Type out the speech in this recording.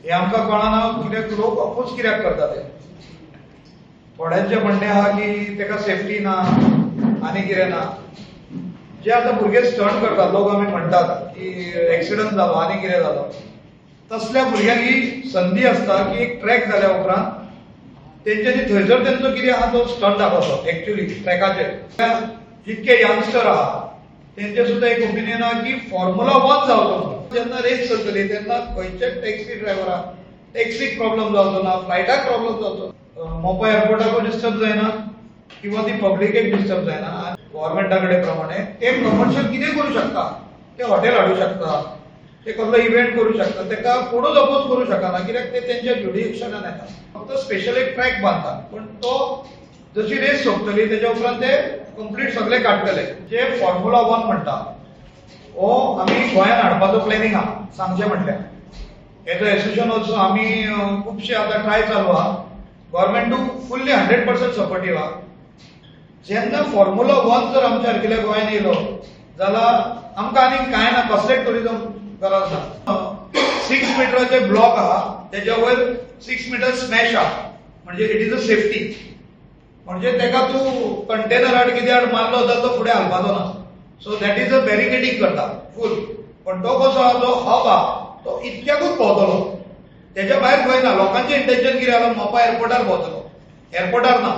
हे आमकां कळना कित्याक लोक अपोज कित्याक करता ते. थोड्यांचें म्हणणें आहा की ताका सेफ्टी ना आनी कितें ना. जे आतां भुरगे स्टंट करतात, लोक आमी म्हणटात की एक्सिडंट जालो आनी कितें जालो, तसल्या भुरग्यांक ही संदी आसता की एक ट्रॅक जाल्या उपरांत तेंच्यांनी थंयसर तेंचो कितें आहा तो स्टंट दाखोवचो. एक्चुली ट्रॅकाचेर जितके यंगस्टर आहा तेंचे सुद्दां एक ओपिनियन आहा की फॉर्म्युला वन जावचो म्हणून. जेन्ना रेस चलतली तेन्ना खंयच्याच टॅक्सी ड्रायव्हराक टॅक्सीक प्रॉब्लम जावचो ना, फ्लायटाक प्रॉब्लम जावचो, मोपा एअरपोर्टाकूय डिस्टर्ब जायना किंवा ती पब्लिकेक डिस्टर्ब जायना. गव्हर्मेंटा कडेन प्रमाणे ते प्रमोशन कितें करूं शकता, ते हॉटेल हाडूं शकता, ते कसलो इव्हेंट करूं शकता, ताका कोणूच अपोज करूं शकना कित्याक ते तेंच्या ज्युरिडिक्शनान येता. फक्त स्पेशल एक ट्रॅक बांदतात, पण तो जशी रेस सोंपतली तेच्या उपरांत ते कंप्लीट सगळे काडटले. जे फॉर्म्युला वन म्हणटा हो आमी गोंयांत हाडपाचो प्लॅनिंग आहा. सांगचें म्हटल्यार हेजो एसोसिएशन ऑल्सो आमी खुबशे आतां ट्राय चालू आहा. गव्हर्मेंटू फुल्ली 100% सपोर्टीव आहा. जेन्ना फॉर्म्युला वन जर आमच्या सारकिल्या गोंयांत येयलो जाल्यार आमकां आनीक कांय ना, कसलेच टुरिजम गरज ना. 6 मिटराचे ब्लॉक आहा, तेज्या वयर 6 मिटर स्मॅश आहा, म्हणजे it is a safety. म्हणजे तेका तूं कंटेनर हाड कितें हाड मारलो जाल्यार तो फुडें हालपाचो ना. So that is a barricading करता फूल. पण तो कसो आहा, जो हब आहा तो इतक्याकूच भोंवतलो, तेज्या भायर खंय ना. लोकांचें इंटेन्शन कितें आहा, मोपा एअरपोर्टार भोंवतलो, एअरपोर्टार ना.